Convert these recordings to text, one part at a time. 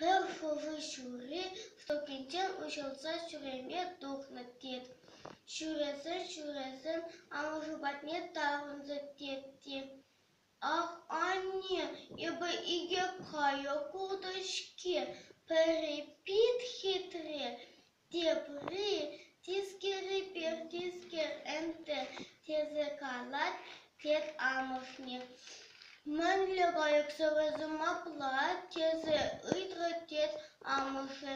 Пӗр шурӑ ҫури стокӗнчен уҫӑлса ҫӳреме тухнӑ тет. Ҫӳресен-ҫӳресен амӑшӗ патне таврӑннӑ тет те: «Ах, анне, эпӗ икӗ кайӑк куртӑм-ҫке, пӗри пит хитре, тепри тискеррипех тискер ӗнтӗ», тесе калать тет амӑшне. «Мӗнле кайӑксем вӗсем апла?» тесе ыйтрӗ тет амӑшӗ.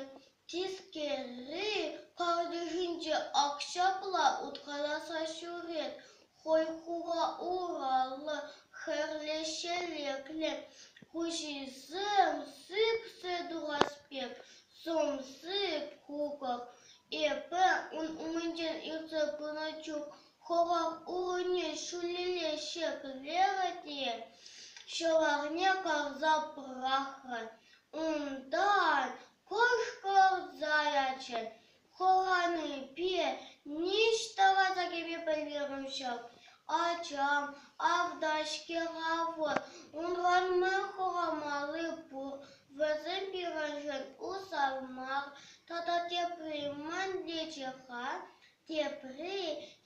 Тискерри картишӗнче ак ҫапла уткаласа ҫӳрет, хӑй хура ураллӑ, хӗрлӗ ҫӗлеклӗ, куҫӗсем сиксе тухас пек, сӑмси кукӑр. Эпӗ ун умӗнчен иртсе пынӑ чух хӑрах урине ҫӳлелле ҫӗклерӗ те ҫӑварне карса пӑрахрӗ. Унтан кӑшкӑрса ячӗ. Хӑранипе ниҫта кайса кӗме пӗлмерӗм ҫав. Ачам, автан-ҫке-ха вӑл, унран мӗн хӑрамалли пур, вӗсем пирӗншӗн усал мар. Тата тепри мӗнлеччӗ-ха? Тепри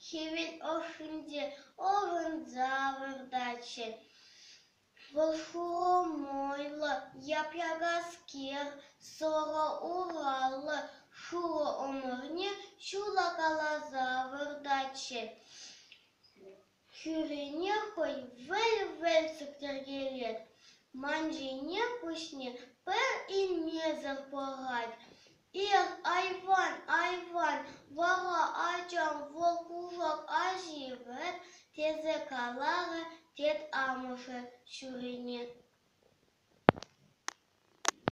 хӗвел ӑшшинче ӑшӑнса выртатчӗ. Вӑл шурӑ мӑйлӑ, яп-якаскер, сӑрӑ ураллӑ, шурӑ ӑмӑрне ҫулакаласа выртатчӗ. Хӳрине хӑй вӗл-вӗл сиктеркелет, ман ҫине куҫне пӗр илмесӗр пӑхать. Эх, айван, айван, вара ачам вӑл кушак аҫи вӗт, тесе каларӗ тет амӑшӗ ҫурине.